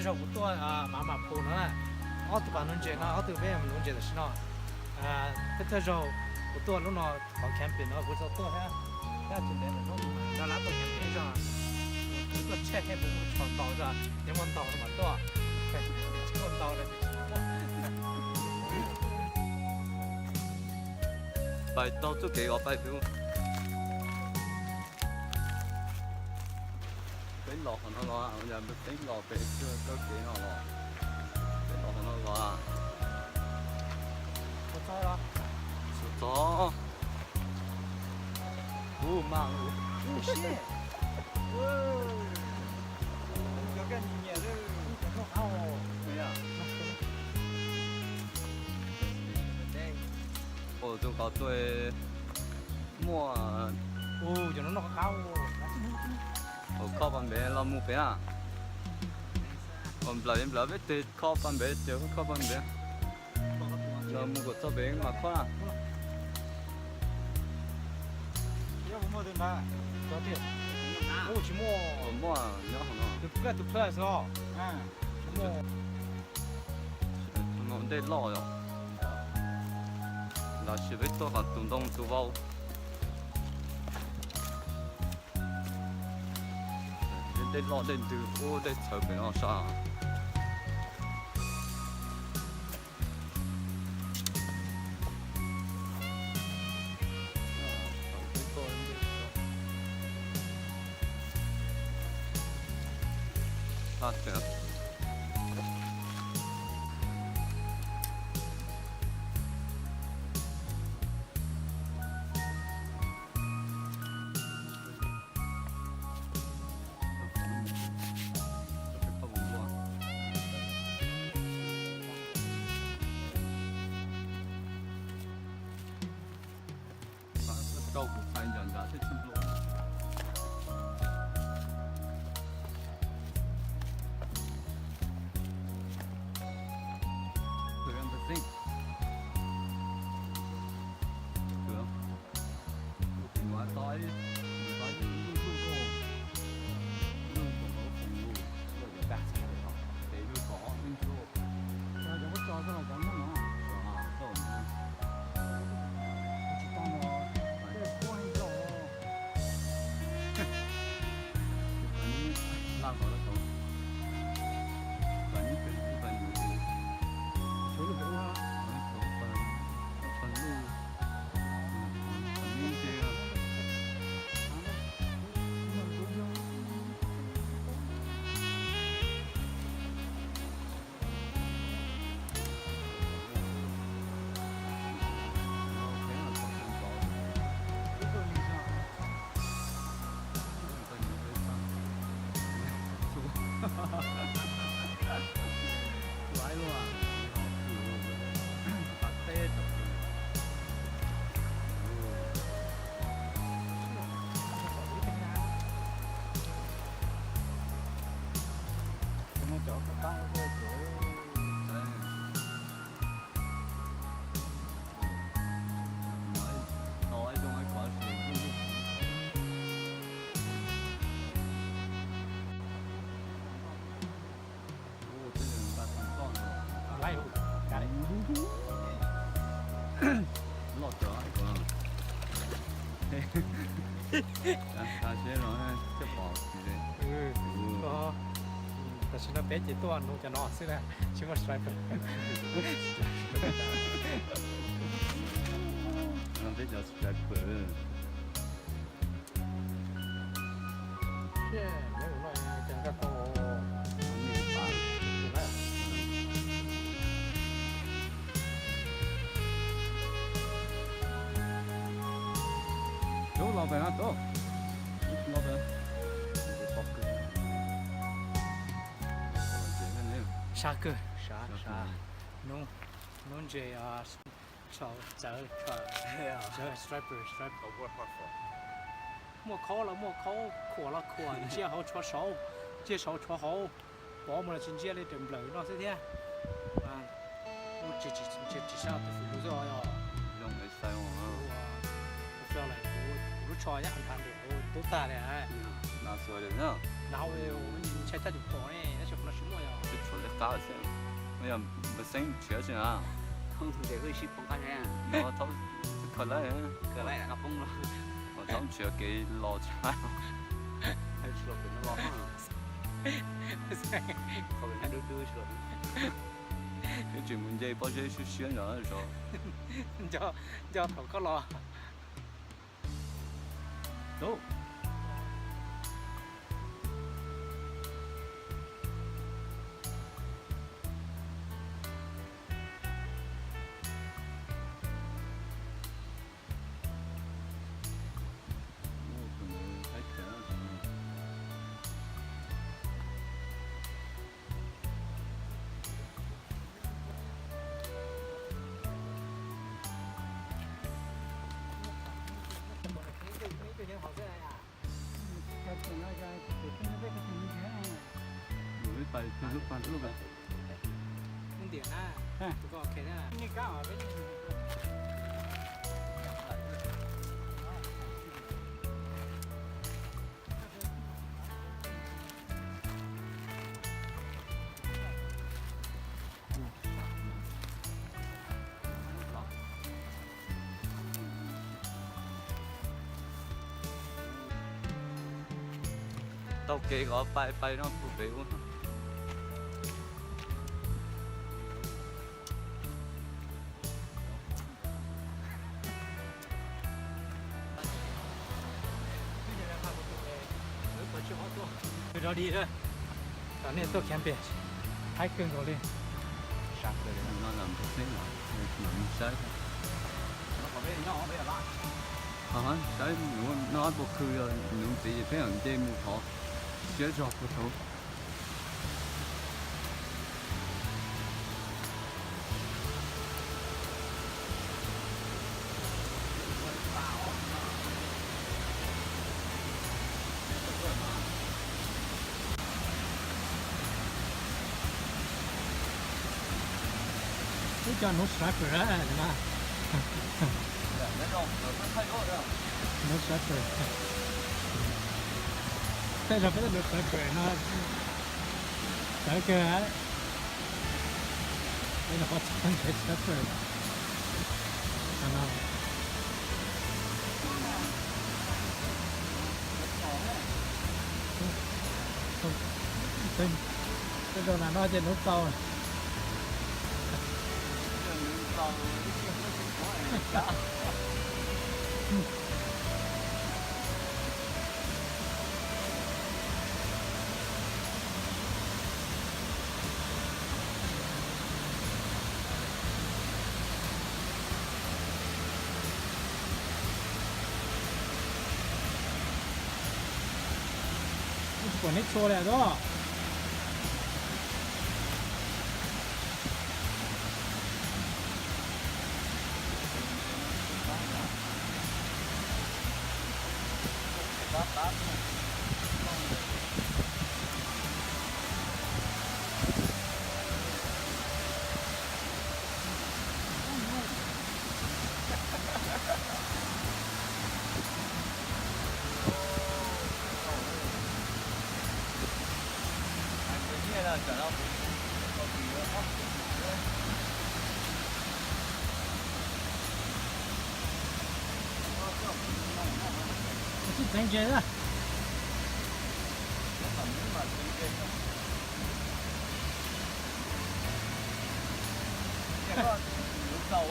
Kuv tuaj Mama Pool no na, ob tug pas nuv ntses no, ob tug peb nuv ntses tam sim no. Peb thawj zaug kuv tuaj lub no, qhov camping no kuv tau tuaj thiab, thiab tsis ntev lawm hnub no lawv tuaj camping zog, kuv tuaj tshiab thiab kuv muaj tsho ntau zog, nyob muaj ntau mas tuaj, tsis muaj ntau li. Pais tau txoj kev os pais pem. Peb los qhov no los, yog peb los pem txoj kev no los, peb los qhov no los. Txog, txog. Ub, mas ub. Ua zoo ko tuaj muaj, ua cov no noj qab qab. Ua khob pas npev los mus pem na. Ua nplawm nplawm peb tes khob pas npev ces khob pas npev los mus kom txog pem mas khob na. Tsis muaj, muaj nyob hauv no. Tus plus os. Tus plus os. Tus no ntej loj yom. Los sis peb tuaj qhov tus ntoo tus vau. Dej loj dej ntws ub dej txhawv pem no sas. Rau kuv txhais ncav ncav thiaj tsis npluaj. Tam sim no peb ces tuaj nuv cov no xwb na, tsis muaj striper. Peb cov striper. Tub los pem no tub. Los pem. Sab kawg. Nuv ntses, txawv, txawv striper, striper. Muaj khaub los muaj khaub, khuam los khuam, ntsia hauv tshuav saud, ntsia saud tshuav hauv, pov mus los tsis ntsia li raws nplawm no xwb thiab. Tsis sab tus fim lus xwb os. Kuv lub tsho nyob Antarctic kuv tub tag li na. Nws ntshai txog tus pom ne, tab sis qhov no tsis muaj yog. Tsuas tshuav li qab xwb. Yog npawg Xeeb tshiav tsis na. Nws thaub khaws lawm. Thaub tshiav kev los tshaj. Ib tsis mus nce pob zeb siab siab nrad zos. Nco thaum koj los. Taug kev kom pais pais no puag pem ub. Rov di, tom nej tuaj khiav pem, haib kawg nkaus li. Saib, saib nws noj ob peb khw, nws ntxiv peb nce mus thov siab zog puag saud. Ib co nuv sniper na. Nuv sniper. Tej zaum peb nuv sniper no txawv kawg. Peb los qhov txog nrhiav sniper no. Tej zaum na no ces nuv txaus. Tsis pom neb tshua li os. Sib txeev ntses na. Dhau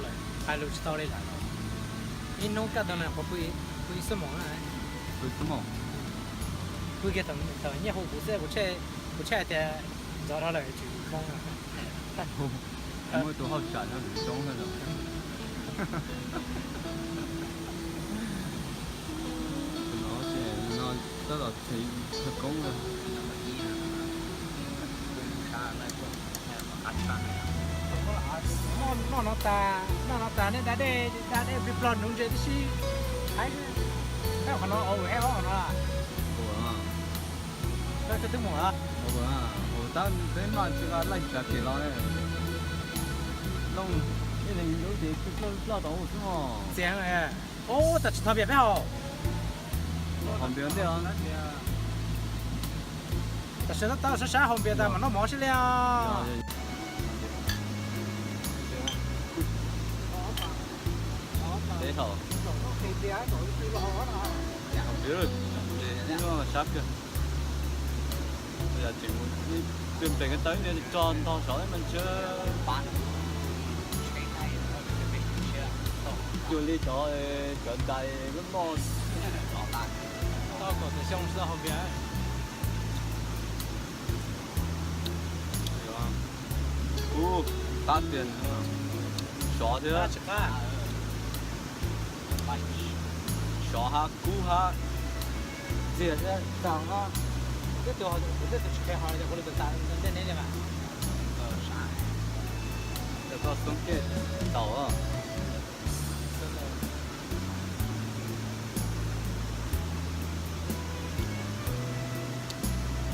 lawm, hais lus tsis tau li lawm. Ib hnub kaj ntug no kuv pw ib xuab moos na. Pw kiag thaum nyiaj hu kuv xwb, kuv tshaj hais tias ntxov dhau lawm tsis mus poob na. Muaj tus hauj sam no zoo na. Tus no ces no tab tom thev khawv koob na. Noj no tas, noj no tas nej da dej, da dej plig plog nuv ntses tib si. Haib, qhov no ua haib ob no. Koj twb mus, tab peb maj tsis laij tsav kev los ne. Looj Txiv, ub, tam sim no peb haus. Tam sim no tau sab sab haus npias tas mam noj mov sib li os. Sab kawg. Tseem mus pem ko taw tso ntog saud mas ntshe. Cuag li cov, cov dais loj loj. Tau kaum tawm xyoo tsis tau haus npias. Kub qab tiag, sov thiab. Sov hab kub hab ntxiag thiab tag hab. Kuv twb tus tsis kheev haus, kuv li tus tas ntej neb li mas. Koj xoob kej tau.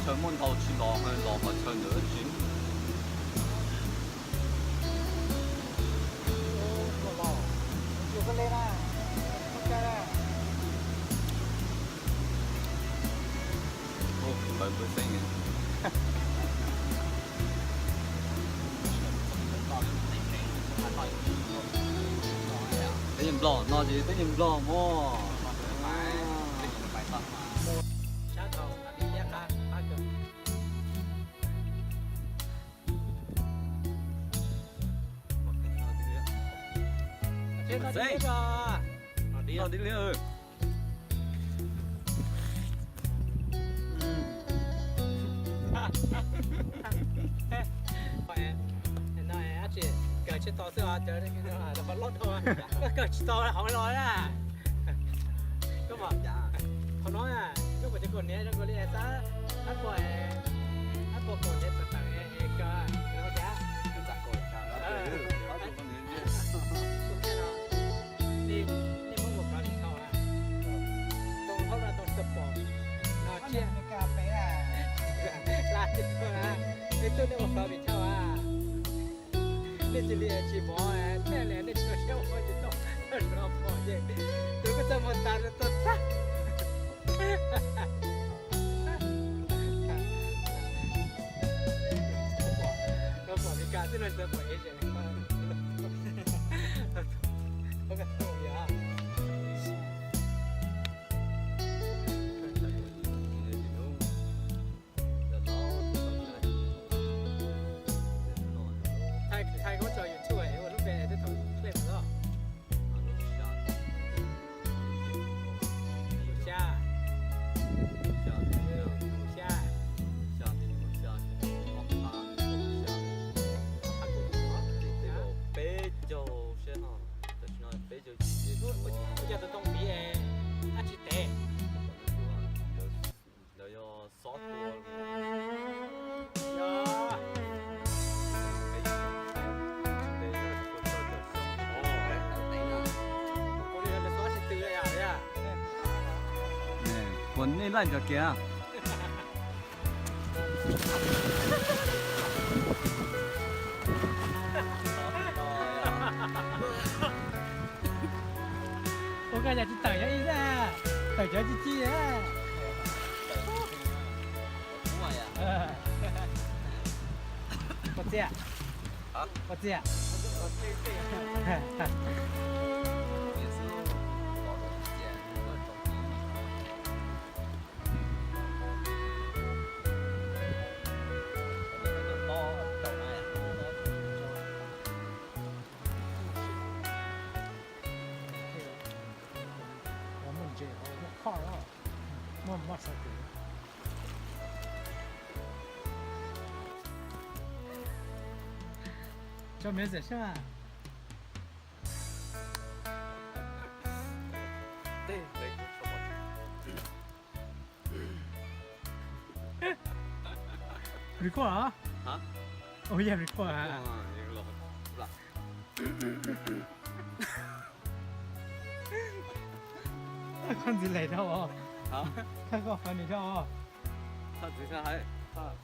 Chaw muaj ntau tsis los, los qhov chaw ntawd tsis. Ub, npawg npawg xeeb. Teb chaws Nplog no ces teb chaws Nplog mog. Xeeb, no dib li. No dab tsi, kawm tsis tau xwb os, cov loj dhau, koj kawm tsis tau hauv los na. Koj, qhov no, koj puas cov kaus hniav zoo kawg li, xab, ab puas, ab puas kaus hniav tawm tawm es kawm, kawm cas. Nej muab ua plaub vim chau, tau hauv no tau tsis tau pom no tsiaj. Laj tsis tau na, nej tuaj nej ua plaub vim chau a. Nej cia li tsis mov thiaj li nej tsis tau siab ua tsis tau, tau sawv los pom ces tus koj txaj muag tas rau tau tag. Koj pom Meskas xwb no tsis tau pom Asia. Thaij koj tso YouTube ua lub npe twb thaum clip los. Xya, xya, peb caug seb no, tam sim no peb caug yim. Ua cas tus too piv dab tsi tes? Lawv yog xob tua. Ua nej laij cov kiag. Ua koj cas tsis tawm cov ib xwb, tawm cov ci ci. Ua txiaj, ua txiaj. Muaj ntses, muaj car, muaj motorcycle. Tso music saib mas. Record hov? Ua yog record hov? Koj ntxiv lees dhau os. Koj funny dhau os. Txhob txwv sab hais. Txhob.